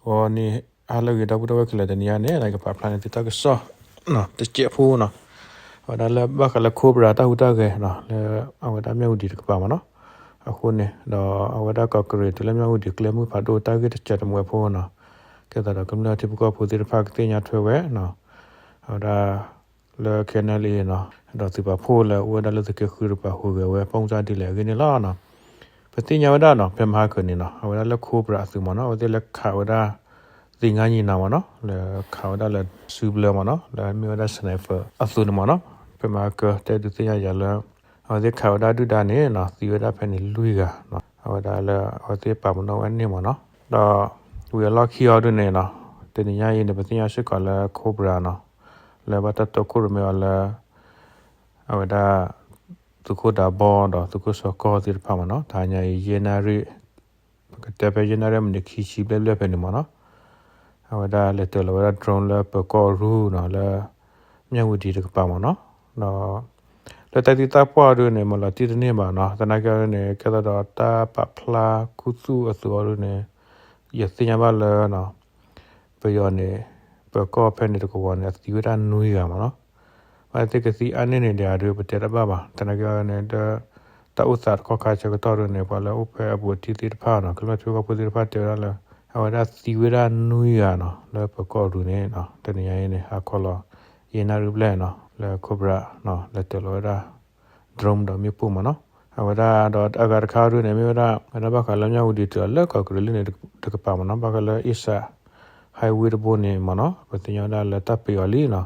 ဂီၤနံၤဟါလၢအဂ့ၤ ဒီပုၢ်ဒီဝဲၢ်ခဲလၢာ်, တနံၤညါန့ၣ် ကပာ်ဖျါန့ၢ်သုတၢ်ကစီၣ် တစဲးဖိနီၤ, အဝဲဒၣ်လၢဘၣ်ဃးလၢ Cobra တၢ်ဟူးတၢ်ဂဲၤနီၤ လၢအဝဲဒၣ်မၠၣ်ဝတံၤတကပၤမ့ၢ်နီၤ, အဃိန့ၣ် ဒီးအဝဲဒၣ်ကီၢ်ကရ့ၣ်တုၤလၢမၠၣ်ဝတံၤကျဲမုၢ်ဖးဒိၣ်တၢ်ဂ့ၢ်တစဲးတမှဲၤဖိနီၤ, ကဲသးဒီးကမျၢၢ်ထံဖိကီၢ်ဖိသ့ၣ်တဖၣ်ကသ့ၣ်ညါထွဲဝဲနီၤ, အဝဲဒၣ် လၢ ခဲအံၤန့ၣ်လံနီၤ, ဒီးသုးပာ်ဖှိၣ်လၢအအိၣ်ဝဲဒၣ်လၢသုးက့ဃုတကပၤဟူးဂဲၤဝဲ ပိၣ်စၢ်ဒ်လဲၣ်အဂ့ၢ်န့ၣ်လီၤနီၤ. ပသ့ၣ်ညါဝဲဒၣ်နီၤ ဖဲမဟါကၢၤန့ၣ်နီၤ အဝဲဒၣ်လၢ Cobra အသုးမ့ၢ်နီၤ အဝဲသ့ၣ်လၢခးဝဲဒၣ် သ့ၣ်ငါနံၤနၤမ့ၢ်နီၤ လၢခးဝဲဒၣ်လၢစုဘျၢမ့ၢ်နီၤ လၢမ့ၢ်ဝဲဒၣ် sniper အသုးန့ၣ်မ့ၢ်နီၤ, ဖဲမဟါကၢၤတဲဒုးသ့ၣ်ညါယၤလၢ အဝဲသ့ၣ်ခးဝဲဒၣ်ဒုၣ်ဒါန့ၣ်နီၤ သံဝဲဒၣ်ဖဲန့ၣ်လွံၢ်ဂၤနီၤ, အဝဲဒၣ်လၢအဝဲသ့ၣ်ပာ်ပနီၣ်ဝဲန့ၣ်မ့ၢ်နီၤ, ဒီးဝံၤအလီၢ်ခံအီၤဒုန့ၣ်နီၤ, တနံၤညါအံၤန့ၣ် ပသ့ၣ်ညါစ့ၢ်ကီးလၢ Cobra နီၤ လၢဘၣ်တၢ်တိာ်ခိၣ်ရိၣ်မဲအီၤလၢ အဝဲဒၣ် သုးခိၣ်ဒးဘီဒီးသုးခိၣ်စီၤကီၢ်သ့ၣ်တဖၣ်မ့ၢ်နီၤ, တဟါညါအံၤ ယဲၢ်နၣ်ရံၣ် ပကတဲဖဲယဲၢ်နၣ်ရံၣ် မံးနံးခံဆံဘျဲၣ်ဘျဲၣ်ဖဲန့ၣ်မ့ၢ်နီၤ, အဝဲဒၣ်လဲၤတၢၤလီၤဝဲဒၣ် drone လၢပၢၤကီၢ်ရူၢ်နီၤ လၢ မၠၣ်ဝတံၤတကပၤမ့ၢ်နီၤ, ဒီး လၢတၢ်သံတၢ်ပှၢ်ဒုန့ၣ် မၤလီၤတံၢ်တန့ၢ်ဘၣ်နီၤ, သနာ်က့အီၤဒုန့ၣ် ကဲသးဒီးတၢ်ပာ်ဖျါခူသူၣ်အသုးအီၤဒုန့ၣ် ယသ့ၣ်ညါဘၣ်လၢ ပယီၤန့ၣ် ပၢၤကီၢ်ဖဲန့ၣ်တကဝီၤန့ၣ် အသံဝဲဒၣ်နွံဂၤမ့ၢ်နီၤ, ဘၣ်သ့ၣ်ကသံအါန့ၢ်န့ၣ်ဒံးဧါဒု ပတဲတဘၣ်ဘၣ်, သနာ်က့အီၤန့ၣ် လၢ တၢ်အိၣ်သးတခီခါဆၢကတီၢ်ဒုန့ၣ် ပှၤလၢအိၣ်ဖဲအပူၤအထံသ့ၣ်တဖၣ်နီၤ ကမျၢၢ်ထံဖိကီၢ်ဖိသ့ၣ်တဖၣ်တဲဝဲဒၣ်လၢ အဝဲဒၣ်သံဝဲဒၣ်နွံဂၤနီၤ လၢပၢၤကီၢ်ရူၢ်န့ၣ်နီၤ, တနံၤညါအံၤန့ၣ် ဟါခီလီၤ ယဲၢ်နၣ်ရံၣ်ဘျဲၣ်နီၤ လၢ Cobra နီၤ လဲၤတၢၤလီၤဝဲဒၣ် drone ဒီးမ့ၣ်ပိၢ်မ့ၢ်နီၤ, အဝဲဒၣ်ဒီးအဂၤတခါဒုန့ၣ် မ့ၢ်ဝဲဒၣ် အဝဲဒၣ်ဘၣ်ဃးလၢမၠၣ်ဝတံၤတုၤလၢကီၢ်ကရ့ၣ်လံန့ၣ်တကပၤမ့ၢ်နီၤ, ဘၣ်ဃးလၢ East Side Highway တဘိန့ၣ်မ့ၢ်နီၤ ပသ့ၣ်ညါဝဲဒၣ်လၢတၢ်ပံးအီၤလံနီၤ,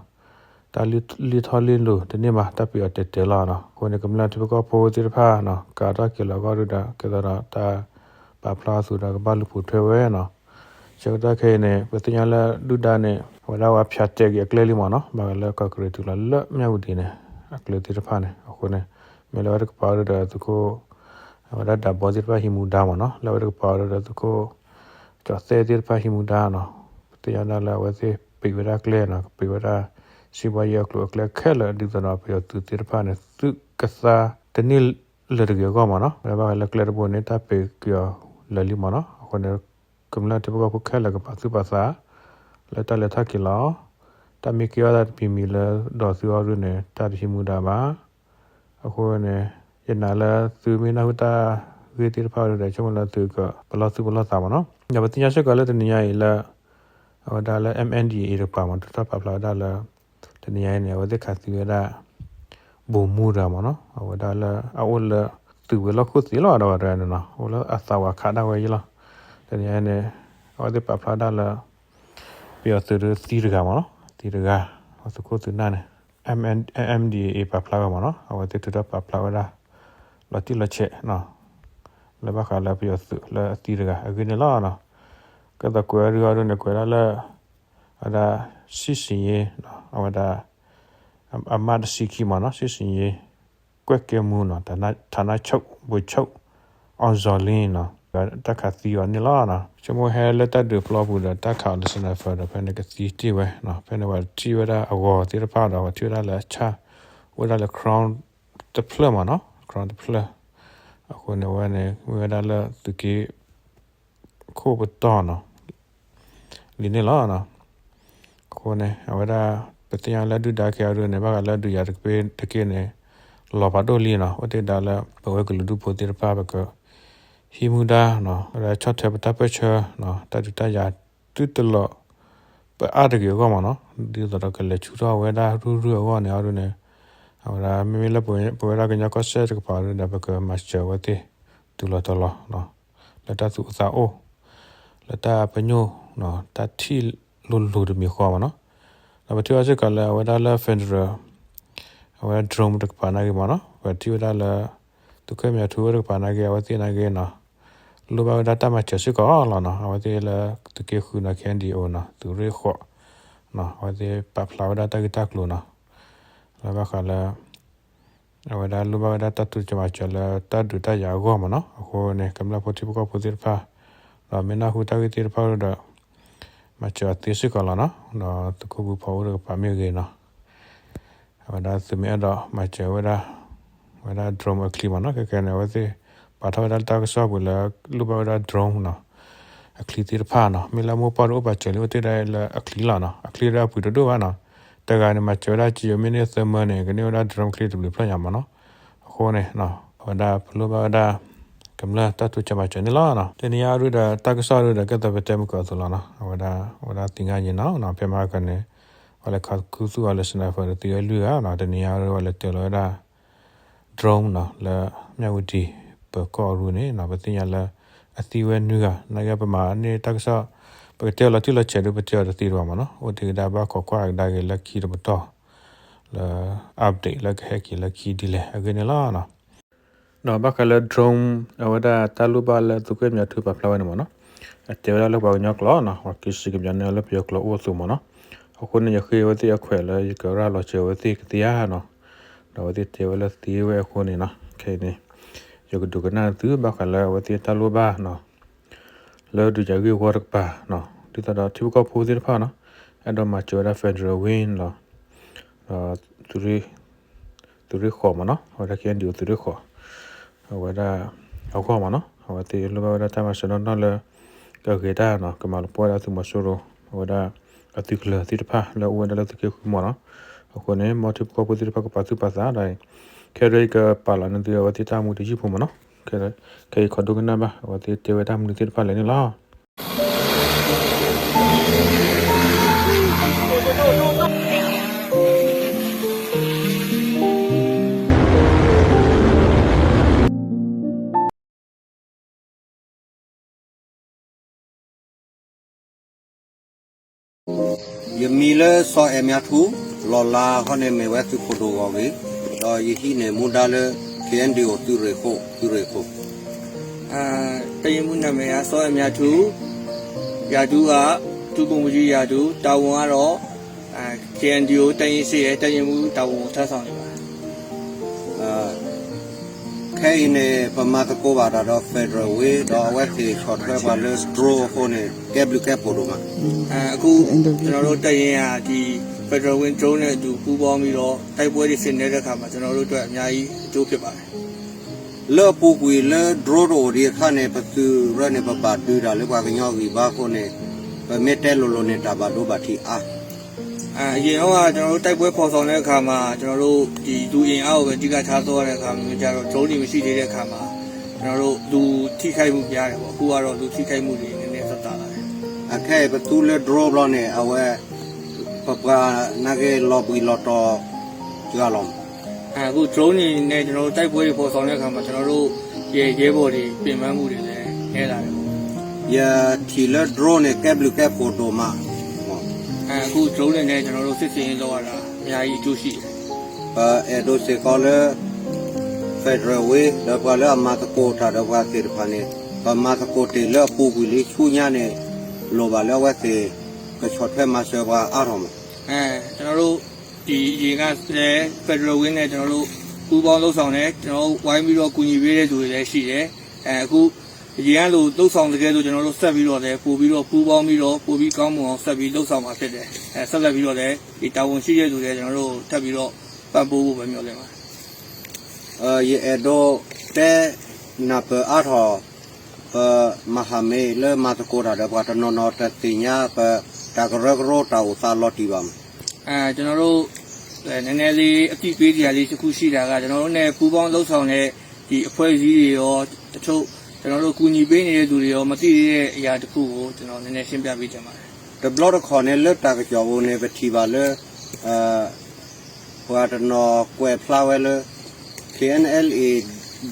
တၢ်လံထီၣ်လံလိၤတန့ၢ်ဘၣ် တၢ်ပံးအီၤတဲာ်တဲာ်လီၤနီၤ, အဃိန့ၣ် ကမျၢၢ်ထံဖိကီၢ်ဖိသ့ၣ်တဖၣ်နီၤ ကးထီၣ်က့ၤလီၤအဂီၢ်ဒုဒီး ကဲသးဒီးတၢ်ပာ်ဖျါအသုးဒီးကဘၣ်လူၤပိာ်ထွဲဝဲနီၤ, ဆၢကတီၢ်ခဲအံၤန့ၣ် ပသ့ၣ်ညါလၢဒုၣ်ဒါန့ၣ် အဝဲဒၣ်ဝဲဖၠးတဲာ်က့ၤအကျဲလံမ့ၢ်နီၤ, ဘၣ်ဃးလၢကီၢ်ကရ့ၣ်တုၤလီၤလၢမၠၣ်ဝတံၤန့ၣ် အကျဲသ့ၣ်တဖၣ်န့ၣ် အဃိန့ၣ် မ့ၢ်လၢဝဲတကပၤဒုဒီးသုးခိၣ် အဝဲဒၣ်ဒးဘီသ့ၣ်တဖၣ်ဟံးမူဒါမ့ၢ်နီၤ, လၢဝဲတကပၤဒုဒီးသုးခိၣ် ကၠီၤသဲသ့ၣ်တဖၣ်ဟံးမူဒါနီၤ, ပသ့ၣ်ညါဒၣ်လၢအဝဲသ့ၣ်ပံးဝဲဒၣ်ကျဲနီၤ, ကပံးဝဲဒၣ် စံးဘှါယဲအကျိၤအကျဲခဲလၢာ် ဒ်သိးဒီးပယီၤသုးသ့ၣ်တဖၣ်န့ၣ် သုးကသါတန့ၢ်လၢၤတဂ့ၤအဂီၢ်မ့ၢ်နီၤ, လၢဘၣ်ဃးလၢကျဲတဘိန့ၣ် တၢ်ပံးက့ၤအီၤလၢာ်လံမ့ၢ်နီၤ, အဃိန့ၣ် ကမျၢၢ်ထံဖိကီၢ်ဖိခဲလၢာ်ကပာ်သူၣ်ပာ်သး လၢတၢ်လဲၤထီၣ်က့ၤလီၤ, တၢ်မ့ၢ်ကဲထီၣ်သးတမံၤမံၤလၢဒီးသုအီၤဒုန့ၣ် တၢ်တဟံးမူဒါဘၣ် အဃိန့ၣ် ယနာ်လၢသုမ့ၢ်နၢ်ဟူတၢ်ဂ့ၢ်သ့ၣ်တဖၣ်ဒီး ဆိကမိၣ်လၢသုကပလီၢ်သူၣ်ပလီၢ်သးမ့ၢ်နီၤ. ဒီးပသ့ၣ်ညါစ့ၢ်ကီးလၢတနံၤညါအံၤလၢ အဝဲဒၣ်လၢ M N D A A တကပၤမ့ၢ် တၢ်ပာ်ဖျါဝဲဒၣ်လၢ တနံၤညါအံၤန့ၣ် အဝဲသ့ၣ်ခးသံဝဲဒၣ် ဗိုလ်မှူးတဂၤမ့ၢ်နီၤ, အဝဲဒၣ်လၢအအိၣ်လၢသုးဝဲၤလီၢ်ခိၣ်သ့ၣ်လီၤ. ဒီးဝဲဒၣ်န့ၣ်နီၤ အိၣ်လၢအသးဝးခးဒၣ်ဝဲယဲလီၤ. တနံၤညါအံၤန့ၣ် အဝဲသ့ၣ်ပာ်ဖျါဒၣ်လၢ ပယီၤသုးဒုသံတဂၤမ့ၢ်နီၤ, သံတဂၤ သုးခိၣ်သုးနၢ်န့ၣ် M N D A A ပာ်ဖျါဝဲမ့ၢ်နီၤ, အဝဲသ့ၣ်ထုးထီၣ်ပာ်ဖျါဝဲဒၣ် လီၤတံၢ်လီၤဆဲး လၢဘၣ်ဃးလၢပယီၤသုးလၢအသံတဂၤအဂ့ၢ်န့ၣ်လီၤ. ကဲသိးကွဲးဝဲဒၣ်အီၤဒုန့ၣ် ကွဲးဒၣ်လၢ အဝဲဒၣ် စစ်ဆင်ရေး အဝဲဒၣ် အမှတ်တဆံခံမ့ၢ်နီၤ, စစ်ဆင်ရေးကွပ်ကဲမှုနီၤ, ဌာနချုပ် ဗိုလ်ချုပ် အောင်ဇော်လင်းနီၤ, တၢ်ခးသံအီၤန့ၣ်လီၤ. ဆိကမိၣ်ဟဲလၢတၢ်ဒုးပျီပူၤဒီး တၢ်ခးအီၤလၢ sniper ဒီး ဖဲန့ၣ်ကသံတ့ၢ်ဝဲ, ဖဲန့ၣ်ပှၤထံၣ်ဝဲဒၣ်အဂီၤသ့ၣ်တဖၣ်ဒီး ပှၤထံၣ်ဝဲဒၣ်လၢအဆၣ် အိၣ်ဝဲဒၣ်လၢ crown တဖျၢၣ်မ့ၢ်နီၤ, crown တဖျၢၣ်, အဃိန့ၣ် အဝဲန့ၣ် မ့ၢ်ဝဲဒၣ်လၢသုးက့ ခိၣ်ပတီၢ်နီၤ လံန့ၣ်လီၤ. အဃိန့ၣ် အဝဲဒၣ် ပသ့ၣ်ညါလၢဒုၣ်ဒါက့ၤအီၤဒုန့ၣ် ဘၣ်ဃးလၢဒုးယၤတက့ၢ်တက့ၢ်န့ၣ် လီၤဖးဒိၣ်လံနီၤ, အိၣ်တ့ၢ်ဒၣ်လၢ ပဝဲကလုာ်ဒူၣ်ဖိသ့ၣ်တဖၣ် ပကဟံးမူဒါနီၤ, ဝဲဒၣ်ဆီၣ်ထွဲပတၢ်ပၢၢ်ဆၢနီၤ, တၢ်ဒုးတၢ်ယၤသုတလီၤ ပအါတဂ့ၤအဂီၢ်မ့ၢ်နီၤ, ဒ်သိးဒီးကလဲၤဆူထီၣ်ဝဲဒၣ်ရုၢ်ရုၢ်အဂီၢ်န့ၣ်အီၤဒုန့ၣ် အဝဲဒၣ်မ့မ့ၢ်လၢပဝဲဒၣ်ကညီကီၢ်စဲၣ်တကပၤဒုဒီး ပကမၤစၢၤအဝဲသ့ၣ် တုၤလီၤတီၤလီၤ လၢတၢ်သူၣ်အိၣ်သးအိၣ် လၢတၢ်ပညိၣ် တၢ်ထံၣ်လိၤလိၤတမံၤဃီမ့ၢ်နီၤ. ဒီးပထံၣ်ဘၣ်စ့ၢ်ကီးလၢအဝဲဒၣ်လၢ federal အဝဲ drone တကပၤနာ်က့မ့ၢ်နီၤ, ပထံၣ်ဝဲဒၣ်လၢ သုးခိၣ်မၠးထူဝဲတကပၤနာ်က့ အဝဲသ့ၣ်နာ်က့နီၤ လိၣ်ဘၣ်ဝဲဒၣ်တၢ်မၤစၢၤစ့ၢ်ကီးလီၤနီၤ. အဝဲသ့ၣ်လၢသုးက့ဃုနီၤ K N D O နီၤ သုးရ့ၣ်ဃိး အဝဲသ့ၣ်ပာ်ဖျါဝဲဒၣ်တၢ်ဂ့ၢ်တၢ်ကျိၤနီၤ လၢဘၣ်ဃးလၢ အဝဲဒၣ်လိၣ်ဘၣ်ဝဲဒၣ်တၢ်တိစၢၤမၤစၢၤလၢတၢ်ဒုးတၢ်ယၤအဂီၢ်မ့ၢ်နီၤ. အဃိန့ၣ် ကမျၢၢ်ဖိထံဖိကီၢ်ဖိသ့ၣ်တဖၣ် ဒီးမ့ၢ်နၢ်ဟူတၢ်ဂ့ၢ်သ့ၣ်တဖၣ်ဒီး မၤစၢၤအီၤသ့စ့ၢ်ကီးလီၤနီၤ. ဒီးသုးခိၣ်ဘုဖီအိၣ်တကပၤမ့ၢ်ဂ့ၤနီၤ အဝဲဒၣ်သုးမ့ၢ်အဲၣ်ဒိးမၤစၢၤဝဲဒၣ် ဝဲဒၣ် drone အချံမ့ၢ်နီၤ. ခဲကဲန့ၣ် အဝဲသ့ၣ်ပာ်ထီၣ်ဝဲဒၣ်တၢ်ကစီၣ်ပူၤလၢလိၣ်ဘၣ်ဝဲဒၣ် drone နီၤ. အချံသ့ၣ်တဖၣ်နီၤ, မ့ၢ်လၢမိၢ်ပှၢ်တအိၣ်ပာ်စၢၤလံ အိၣ်တ့ၢ်ဒၣ်လၢအချံလီၤနီၤ, အချံဒၣ်အပှ့ၤတဒိၣ်ဘၣ်နီၤ, တဂၤန့ၣ် မၤစၢၤဝဲဒၣ် ကၠိယိၤမ့ၢ်န့ၢ်သၢမၢန့ၣ် ကန့ၢ်ဝဲဒၣ် drone ချံတဘျုးဖျၢၣ်ညါမးနီၤ, အဃိန့ၣ် အဝဲဒၣ်ပလိၣ်ဘၣ်ဝဲဒၣ် ကမျၢၢ်တၢ်တိစၢၤမၤစၢၤန့ၣ်လီၤနီၤ, တနံၤညါဒုဒီးတၢ်ကစီၣ်ဒုဒီး ကဲသိးပတဲမုၢ်ကီၢ်အသိးလီၤနီၤ, အဝဲဒၣ် အဝဲဒၣ်သ့ၣ်ညါယံၤနီၤ, ဖဲမဟါကန့ၣ် ပှၤလဲၤခးခူသူၣ်အီၤလၢ sniper ဒီးသံဝဲလွံၢ်ဂၤနီၤ, တနံၤညါဒုပှၤလဲၤတ့ၢ်လီၤဝဲဒၣ် drone နီၤ လၢ မြဝတီ ပၢၤကီၢ်အရူန့ၣ်နီၤ, ပသ့ၣ်ညါလၢ အသံဝဲနွံဂၤ, နာ်က့ပမၤန့ၢ်တၢ်ကစီၣ် ပကတဲအီၤလီၤတံၢ်လီၤဆဲးဒု ပတဲအီၤတသ့ဒံးဘၣ်မးနီၤ, အိၣ်တ့ၢ်ကဒါဘၣ်ခိးကွၢ်ကဒါက့ၤလၢခံတပတီၢ် လၢ update လၢကဟဲက့ၤလၢခံဒ်လဲၣ်အဂ့ၢ်န့ၣ်လီၤနီၤ. ဒီးဘၣ်ဃးလၢ drone အဝဲဒၣ်တၢ်လိၣ်ဘၣ်လၢသုးခိၣ်အဲၣ်မၠးထူပာ်ဖျါဝဲန့ၣ်မးနီၤ, အတဲဝဲဒၣ်လၢပှၤကညီကျိာ်နီၤ, ပှၤက့ၤစံးကညီန့ၢ်လၢပယီၤကျိာ်အိၣ်အသိးမးနီၤ, အဃိန့ၣ် ယဃ့အဝဲသ့ၣ်အခွဲးလၢယကရၤလီၤစၢၤအဝဲသ့ၣ်ကသ့ဧါနီၤ, ဒီးအဝဲသ့ၣ်တဲဝဲလၢသ့ဝဲအဃိန့ၣ်နီၤ, ခဲအံၤန့ၣ် ယကဒုးကနၣ်သုဘၣ်ဃးလၢအဝဲသ့ၣ်တၢ်လိၣ်ဘၣ်နီၤ လၢဒုးယၤဂ့ၢ်ဝီတကပၤနီၤ, ဒ်သိးဒီးထံဖိကီၢ်ဖိသ့ၣ်တဖၣ်နီၤ, အဲၣ်ဒိးမၤစၢၤဝဲဒၣ် federal wing လီၤ, ဒီး သုးရ့ၣ်ဃိးမးနီၤ, အဝဲဒၣ် KNDO သုးရ့ၣ်ဃိး, အဝဲဒၣ် အဂီၢ်မးနီၤ, အဝဲသ့ၣ်လိၣ်ဘၣ်ဝဲဒၣ်တၢ်မၤစၢၤနီၢ်နီၢ်လၢ ကဂ့ၤတၢ်နီၤ, ကမၤလီၤပှီၢ်ဝဲဒၣ်သုးမီၤစိရိၤ, အဝဲဒၣ်အသုးကလၢၤသ့ၣ်တဖၣ်လၢအိၣ်ဝဲဒၣ်လၢသုးက့ဃုမးနီၤ, အဃိန့ၣ် မ်ထံဖိကီၢ်ဖိသ့ၣ်တဖၣ်ကပာ်သူၣ်ပာ်သးဒီး ခဲအံၤ ခဲအံၤကပာ်လီၤန့ၢ်သုအဝဲသ့ၣ်တၢ်မူတယုၢ်ဖိမးနီၤ, ခဲအံၤခိးဒိကနၣ်ဘၣ် အဝဲသ့ၣ်တဲဝဲတၢ်မနုၤသ့ၣ်တဖၣ်လဲၣ်န့ၣ်လီၤ. ယမံၤလၢစီၤအဲၣ်မၠါထူ, လီၤလးခီန့ၣ်မ့ၢ်ဝဲသုးခိၣ်ဒိၣ်ဂီၢ်ဂ့ၤ, ဒီးယဟံးန့ၢ်မူဒါလၢ KNDO သုးရ့ၣ်ဃိး, သုးရ့ၣ်ဃိး, တပ်ရင်းမှူးနာမည်က စီၤအဲၣ်မၠါထူ, ရာထူးက ဒုဗိုလ်မှူးကြီးရာထူး, တာဝန်ကတော့ KNDO တပ်ရင်းရှစ်ရဲ့ တပ်ရင်းမှူးတာဝန်ကို ထမ်းဆောင်နေပါတယ်. ခဲအံၤန့ၣ် ပမၤသကိးဘၣ်တၢ်ဒီး federal wing ဒီးအဝဲသ့ၣ်ဆီၣ်ထွဲပှၤလၢ drone အဃိန့ၣ် ကဲဘျုးကဲဖှိၣ်ဒိၣ်မး. အခု ကျွန်တော်တို့တပ်ရင်းက ဒီ federal wing drone နဲ့အတူပူးပေါင်းပြီးတော့ တိုက်ပွဲတွေဆင်နွှဲတဲ့အခါမှာ ကျွန်တော်တို့အတွက်အများကြီးအကျိုးဖြစ်ပါတယ်. လၢအပူၤကွံာ်လၢ drone တအိၣ်ဒံးအခါန့ၣ် ပသုးရၢန့ၣ် ပဘၣ်ဒုးတၢ်လၢပှၤကညီဂံၢ်ဘါအဃိန့ၣ် ပမ့ၢ်တဲလိၤလိၤန့ၣ် တၢ်ဘၣ်ဒိဘၣ်ထံးအါ. အရင်တော့က ကျွန်တော်တို့တိုက်ပွဲဖော်ဆောင်တဲ့အခါမှာ ကျွန်တော်တို့ဒီ လူအင်အားကိုပဲအဓိကထားသုံးရတဲ့အခါမှာ မကြာတော့ drone တွေမရှိသေးတဲ့အခါမှာ ကျွန်တော်တို့လူထိခိုက်မှုများတယ်ပေါ့. အခုကတော့လူထိခိုက်မှုတွေနည်းနည်းသက်သာလာတယ်. အခဲအံၤပသူလၢ drone ဘျီန့ၣ် အဝဲ ပပှၤနာ်က့လီၤဘှံးလီၤတီၤ ယွၤလီၤမး. အခု drone တွေနဲ့ ကျွန်တော်တို့တိုက်ပွဲတွေဖော်ဆောင်တဲ့အခါမှာ ကျွန်တော်တို့ရဲ့ရဲဘော်တွေပင်ပန်းမှုတွေလည်းနည်းလာတယ်ပေါ့. ယထံၣ်လၢ drone န့ၣ် ကဲဘျုးကဲဖှိၣ်ဒိၣ်မး. အခု drone တွေနဲ့ ကျွန်တော်တို့စစ်ဆင်ရေးလုပ်ရတာအများကြီးအကျိုးရှိတယ်. ပအဲၣ်ဒိးစ့ၢ်ကီးလၢ federal wing ဒီးပှၤလၢအမၤသကိးတၢ်ဒီးပှၤသ့ၣ်တဖၣ်န့ၣ် ပမၤသကိးတ့ၢ်လၢအပူၤကွံာ်လံဆူညါန့ၣ် လိၣ်ဘၣ်လၢအဝဲသ့ၣ် ကဆီၣ်ထွဲမၤစၢၤပှၤအါထီၣ်မး. ကျွန်တော်တို့ ဒီအရင်ကလည်း federal wing နဲ့ ကျွန်တော်တို့ပူးပေါင်းလုပ်ဆောင်တယ်. ကျွန်တော်တို့ဝိုင်းပြီးတော့ကူညီပေးတဲ့သူတွေလည်းရှိတယ်. အဲအခု အရင်ကလိုလုပ်ဆောင်သကဲသို့ ကျွန်တော်တို့ဆက်ပြီးတော့လည်းပိုပြီးတော့ပူးပေါင်းပြီးတော့ပိုပြီးကောင်းမွန်အောင်ဆက်ပြီးလုပ်ဆောင်မှာဖြစ်တယ်. အဲဆက်လက်ပြီးတော့လည်းဒီတာဝန်ရှိတဲ့သူတွေကျွန်တော်တို့ထပ်ပြီးတော့ပံ့ပိုးဖို့ပဲမျှော်လင့်ပါတယ်. ယအဲၣ်ဒိးတဲနၢ်ပၢၢ်အါထီၣ် ပမဟာမိတ်လၢမၤသကိးတၢ်ဒီးပှၤတနီၤနီၤတသ့ၣ်ညါ ပတၢ်ကရၢကရိတၢ်အိၣ်သးလီၤတံၢ်ဘၣ်မး. အဲကျွန်တော်တို့ အဲနည်းနည်းလေးအသိပေးစရာလေးတစ်ခုရှိတာကကျွန်တော်တို့နဲ့ပူးပေါင်းလုပ်ဆောင်တဲ့ဒီအဖွဲ့အစည်းတွေရောတချို့ကျွန်တော်တို့ကူညီပေးနေတဲ့သူတွေရောမသိသေးတဲ့အရာတစ်ခုကိုကျွန်တော်နည်းနည်းရှင်းပြပေးချင်ပါတယ်. တဘျီတခီၣ်န့ၣ်လၢတၢ်ကစီၣ်ပူၤန့ၣ် ပထံၣ်ဘၣ်လၢ ပှၤတနီၤကွဲးဖျါဝဲလၢ KNLA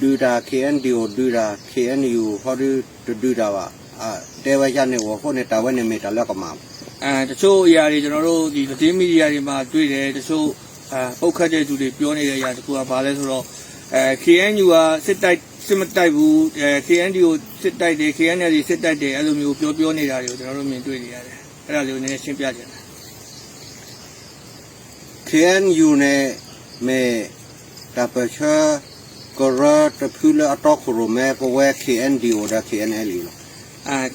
ဒုးတၢ် KNDO ဒုးတၢ် KNU ဟီဒုတဒုးတၢ်ဘၣ် တဲဝဲယါန့ၣ်အိၣ်အဃိန့ၣ် တၢ်ဝဲန့ၣ်မ့ၢ်တၢ်လၢကမၣ်. အဲတချို့အရာတွေကျွန်တော်တို့ဒီသတင်းမီဒီယာတွေမှာတွေ့တယ်တချို့အဲပုတ်ခတ်တဲ့သူတွေပြောနေတဲ့အရာတစ်ခုကဘာလဲဆိုတော့အဲ KNU ကစစ်တိုက်စစ်မတိုက်ဘူးအဲ KNDO စစ်တိုက်တယ် KNLA စစ်တိုက်တယ်အဲ့လိုမျိုးပြောပြောနေတာတွေကိုကျွန်တော်တို့မြင်တွေ့နေရတယ်အဲ့ဒါလေးကိုနည်းနည်းရှင်းပြချင်တယ်. KNU န့ၣ် မ့ၢ်တၢ်ပၢၢ်ဆၢ ကရၢတဖုလၢအတီခိၣ်ရိၣ်မဲပဝဲ KNDO ဒီး KNLA လီၤ.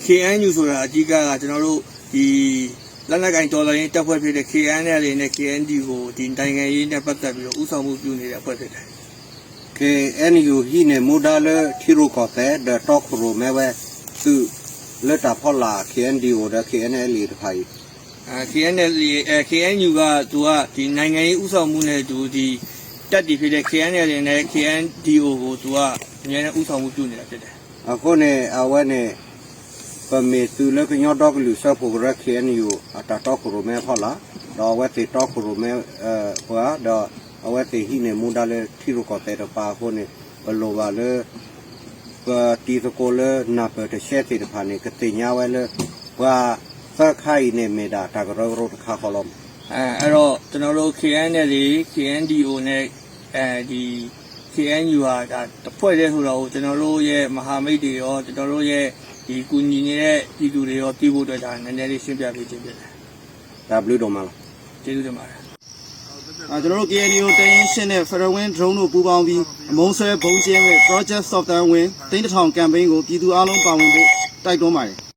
KNU ဆိုတာအဓိကကကျွန်တော်တို့ဒီလက်နက်ကိုင်တော်လှန်ရေးတပ်ဖွဲ့ဖြစ်တဲ့ KNLA နဲ့ KNDO ကိုဒီနိုင်ငံရေးနဲ့ပတ်သက်ပြီးတော့ဦးဆောင်မှုပြုနေတဲ့အဖွဲ့ဖြစ်တယ်. KNU ဟံးန့ၢ်မူဒါလၢထံရူၢ်ကီၢ်သဲးဒီးတီခိၣ်ရိၣ်မဲဝဲသုး လၢတၢ်ဖီလာ် K N D O ဒီး K N L A တဖၣ်အံၤ, K N L A, K N U က သူက ဒီနိုင်ငံရေးဦးဆောင်မှုနဲ့အတူ ဒီ တပ်တွေဖြစ်တဲ့ K N L A နဲ့ K N D O ကို သူက အမြဲတမ်းဦးဆောင်မှုပြုနေတာဖြစ်တယ်. အဃိန့ၣ် အဝဲန့ၣ် ပမ့ၢ်သုးလၢကညီဒီကလုာ်စၢဖှိၣ်ကရၢ K N U အတၢ်တီခိၣ်ရိၣ်မဲအဖီလာ်, ဒီးအဝဲသ့ၣ်တီခိၣ်ရိၣ်မဲ ပှၤ, ဒီးအဝဲသ့ၣ်ဟံးန့ၢ်မူဒါလၢထံရူၢ်ကီၢ်သဲးတကပၤအဃိန့ၣ် ပလိၣ်ဘၣ်လၢ ပတံၤသကိးလၢနၢ်ပၢၢ်တရှဲသ့ၣ်တဖၣ်န့ၣ် ကသ့ၣ်ညါဝဲလၢ ပှၤသၢခါအံၤန့ၣ်မ့ၢ်ဒၣ်တၢ်ကရၢကရိတခါဃီလီၤ. အဲတော့ ကျွန်တော်တို့ K N L A, K N D O နဲ့ ဒီ K N U ဟာ ဒါ တစ်ဖွဲ့တည်းဆိုတာကို ကျွန်တော်တို့ရဲ့ မဟာမိတ်တွေရော ကျွန်တော်တို့ရဲ့ ဒီ ကူညီနေတဲ့ ပြည်သူတွေရော သိဖို့အတွက် ဒါ နည်းနည်းလေး ရှင်းပြပေးခြင်းဖြစ်တယ်. တၢ်ဘျုးဒိၣ်မးလီၤ. ကျေးဇူးတင်ပါတယ်. ကျွန်တော်တို့ K N U တရင်ရှစ်နဲ့ Federal Wing Drone တို့ပူးပေါင်းပြီး အမုန်းဆွဲဗုံးကျဲနဲ့ Project Southern Wind သိန်းတစ်ထောင် campaign ကို ပြည်သူအားလုံးပါဝင်ဖို့ တိုက်တွန်းပါတယ်.